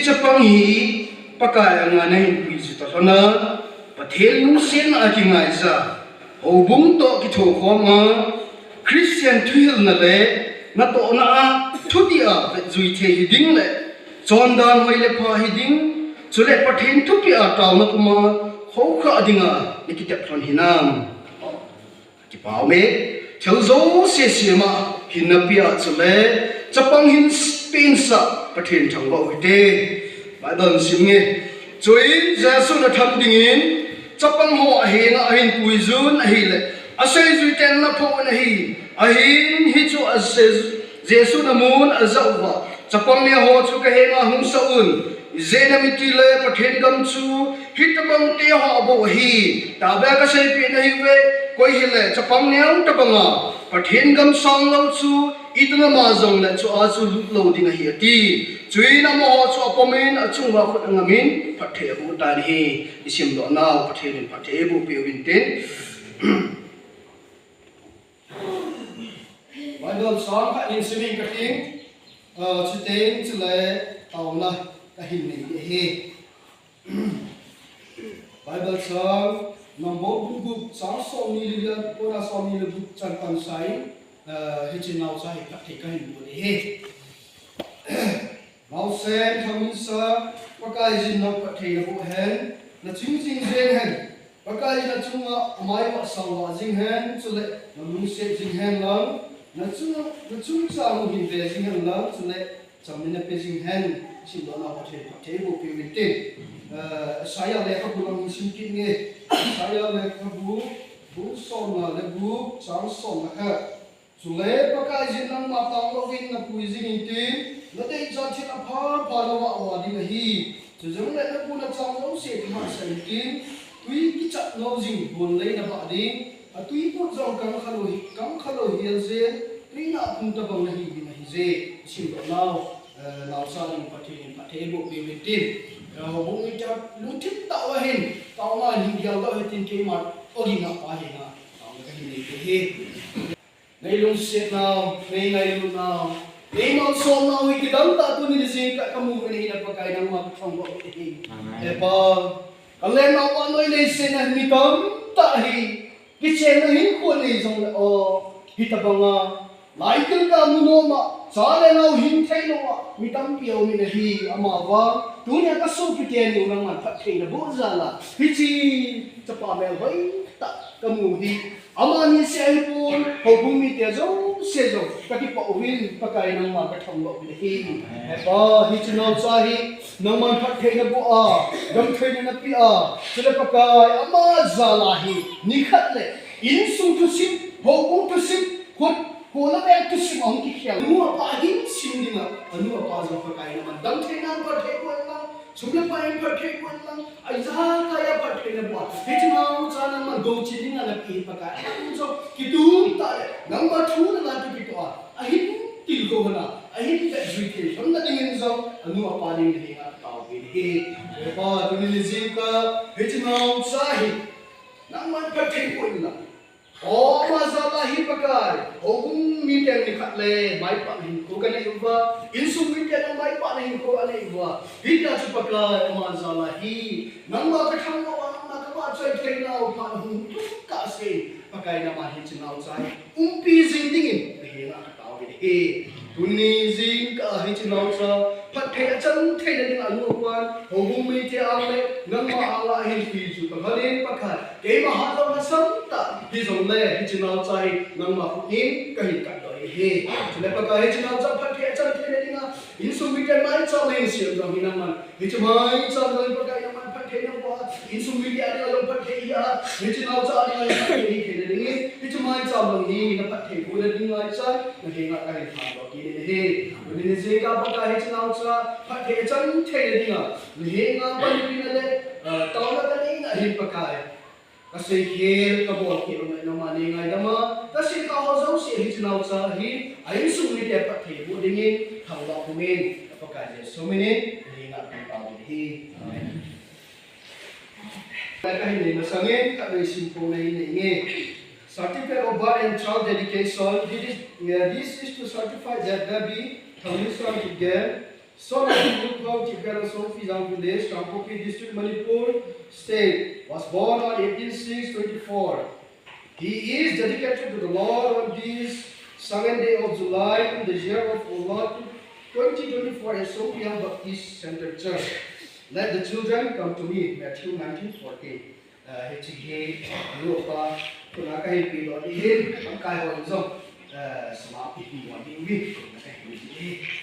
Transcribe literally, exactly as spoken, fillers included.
Chapang hi Pakai anga nahin pui chu talhona, Pathen lungsetna a kingaija, houbung toh kithokhom a, Christian thuhilna le natohna a thudih a vetjui thei hiding le chondan hoi le pha hiding, chule Pathen thupeh a taona puma khoukhah dinga nakitep lhon hinam? Kipah ume, thil jouse sema hinna pia chule chapang hin pehsah Pathen thangvah u hite. Bible sim nge. Chuin Jesun atham dingin chapang ho ahenga ahin puijun ahile, aseijui ten ana phoh un ahi. Ahin hichu asei Jesun amun ajah uva, chapang neo ho chu kahenga hung sah un. Ijeh inem itile Pathen gam chu hitobang te ho bou ahi. Tahbeh a kaseipeh nahiuve, koi hile chapang neo tobanga Pathen gam sang lou chu itobang ama jongle chua chu lut lou ding ahi ati. Chuin amaho chu apomin achunguva khut angamin phatthei aboh tan ahi. Isimdoh nau Pathen in phatthei eiboh peh uvin tin. Bible chang khat hin sim inge kating, ah, chuteng chule taona kahin nei ding ahi. Bible chang Nahum bung gup chang somni le li a kona somni le gup chan pan sa in, ah, hiche naocha hi phatthei kahin boh ding ahi. Naosen thangminsa, Pakaiyin nang phatthei naboh hen, naching jing jeng hen. Pakaiyin nachunga amai vah sao vah jing hen, chule nalungset jing hen lang, nachung, nachungchang u hin ve jing hen lang, chule chamna nape jing hen. Simdoh nau Pathen phatthei eiboh peh uvin tin. Eh, Isaiah lekhabu lang sim kit inge. Isaiah lekhabu, bung somna le gup, chang somna khat. Chule Pakaiyin nangma tang louvin napui jing intin, nadei chan thil apha pha navah vah ding ahi. Chujongle nagu nachang jouse kimatsah intin, tui kichat lou jing bol lei nabah ding, atui put jong kangkha lou hi, kangkha lou hel jeng, tuina phung tobang nahi ding ahije. Simdoh nau, eh, naocha ding Pathen in phatthei eiboh peh uvin tin. Eh, houbung mite lungthim tah uva hin, taona hin geldoh hitin keima ogin a pa henga taona kahin nei ding ahi. Nei lungset nau, nei ngailut nau, nei malsom nau hi kidang tah tuni ni jingkah kamu uvin ahi na Pakai nangma kathangvah uvin ahi. Amen. He Pa, kalen nau vannoi leiset a mi tamtah hi, kichenna hinkho nei jongle o, hitobanga, lai tilkah mu nom a, cha le nao hing thei lou a, mi tampi aumin ahi, amavang, tunia kasopite neo nangman phatthei naboh jal a, hiche chapa melhoi tah kamu hi, amani seh ahipon, houbung mite jouse jong, kakipah uvin, Pakai nangma kathangvah uvin ahi. He Pa, hiche naocha hi, nangman phatthei naboh a, damtheina napeh a, chule Pakai, ama jal a hi, nikhat le, insung thusim, houbung thusim, khut, khut le beng thusim ahung kikhel. Anu apa hin sim dinga, anu apa jong Pakai nangman damtheina phatthei boh in lang, sum le pai in phatthei boh in lang, ijakai a phatthei naboh a, hiche naocha nangman gouche dinga napeh in Pakai. Anu jong kitung tah le, nangma thu nala kipetoh a, ahin tilkhou lhon a, ahin vetjui thei lhon na dingin jong, anu apa dingin nahenga katao uvin ahi. He Pa, tuni ni jingkah, hiche naocha hi, nangman phatthei boh in lang. O, ama jal a hi Pakai, houbung miten nikhat le maipahna hinkho kanei uva, insung miten maipahna hinkho anei uva. Hitia chu Pakai, ama jal a hi, nangma kathangvah uva, nangma kavahchoi theina u phat hung tung kahsen, Pakai nangman hiche naocha hi umpi jing dingin nahenga katao uvin ahi. Tuni jingkah hiche naocha phatthei achan theina dinga anu apan, houbung mite ang le nangma anga ahin pui chu kalhon in Pakai. Keima hatjong lhasam tah hijongle, hiche naocha hi nangma khut in kahin katdoh in ahi. Chule Pakai, hiche naocha phatthei achan theina dinga, insung mite maicham ahin sem jong hi nangman, hiche maicham jong hi Pakai nangman phatthei naboh a, insung mite a dinga jong phatthei hia, hiche naocha a dinga jong phatthei hi theina dingin, hiche maicham jong hi naphatthei bohna ding ngaichan, nahenga kahin thangvah kit in ahi. Tuni ni jingkah Pakai, hiche naocha phatthei achan theina dinga, nahenga panpina le, ah, taona kaneina hin Pakai. Kaseikhel, kabolkhel u nangman neingaidam a, kasei kha ho jouse hiche naocha hi, a insung mite phatthei boh dingin, thangvah pumin, ka Pakai Jesu minin, nahenga kahin tao uvin ahi. Amen. Kahin nei masangin, khatvei simkhom nahin nei inge. Certificate of birth and child dedication, this is, uh, this is to certify that baby, Thangminsa Kipgen, Son of Liu Khao, Chief Garrison, Songpijang Village, Kangpokpi District, Manipur State, was born on eighteen six twenty-four. He is dedicated to the Lord on this second day of July in the year of our Lord twenty twenty-four at Songpijang Baptist Centre Church. Let the children come to me, Matthew nineteen fourteen. Eh, hiche hi, nupa, tuna kahin pehdoh ding ahin, lamkai hon jong, eh, sema pehdoh ding ahi, tuna kahin pehdoh ding ahi.